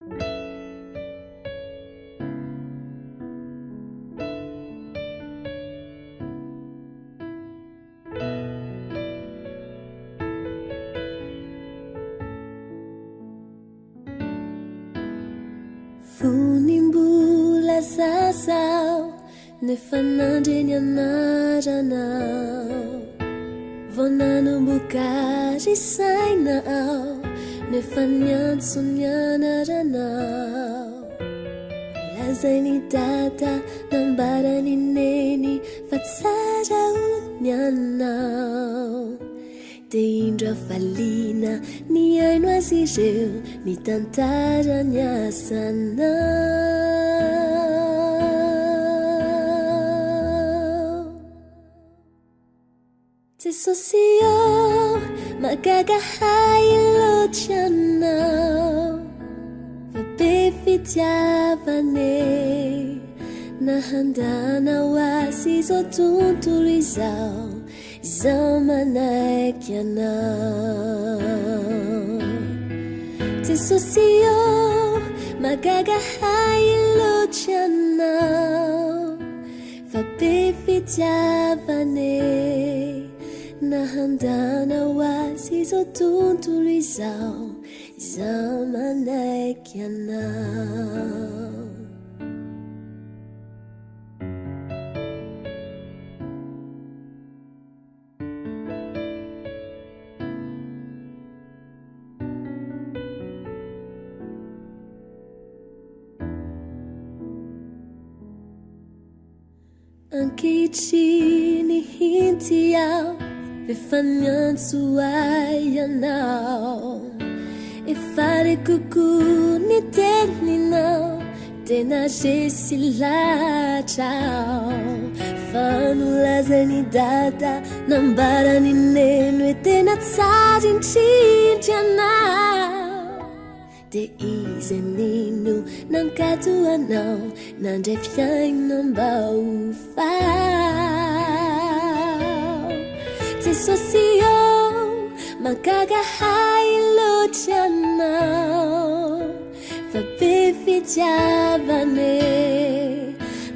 Fony mbola zaza aho nefa nandre ny anaranao. Vao nanomboka ry saina aho nefa niantso ny anaranao. Lazain'i dada, nambaran'i neny fa tsara hono ny anao. Dia indro hafaliana nihaino azy ireo nitantara ny asanao. Jesosy ô, mahagaga ahy loatra Ianao, fa be fitiavana e, na handana ho azy izao tontolo izao. Izaho manaiky Anao. Jesosy ô, mahagaga ahy loatra Ianao, fa be fitiavana e, na handana ho azy izao tontolo izao, izaho manaiky Anao. Ankehitriny inty aho efa niantso ahy ianao. Efa re kokoa ny teninao. Tena resy lahatra aho fa nolazain'i dada, nambaran'i neny hoe tena tsara indrindra ianao. Dia izy nino nankato anao, nandray fiainam-baovao. Jesosy ô, mahagaga ahy loatra ianao. Fa be fitiavana e,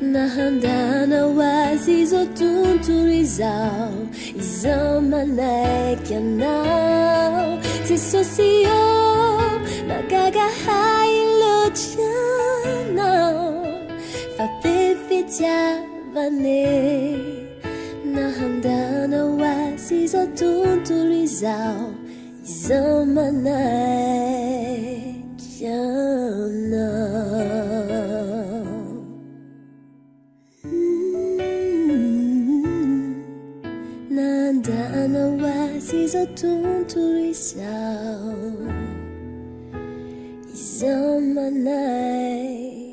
na handana ho azy izao tontolo izao, izaho manaiky anao. Jesosy ô, mahagaga ahy loatra ianao. Fa be fitiavana e, na handana ho azy izao tontolo izao. Izaho manaiky anao. Nandana ho azy izao tontolo izao. Izaho manaiky.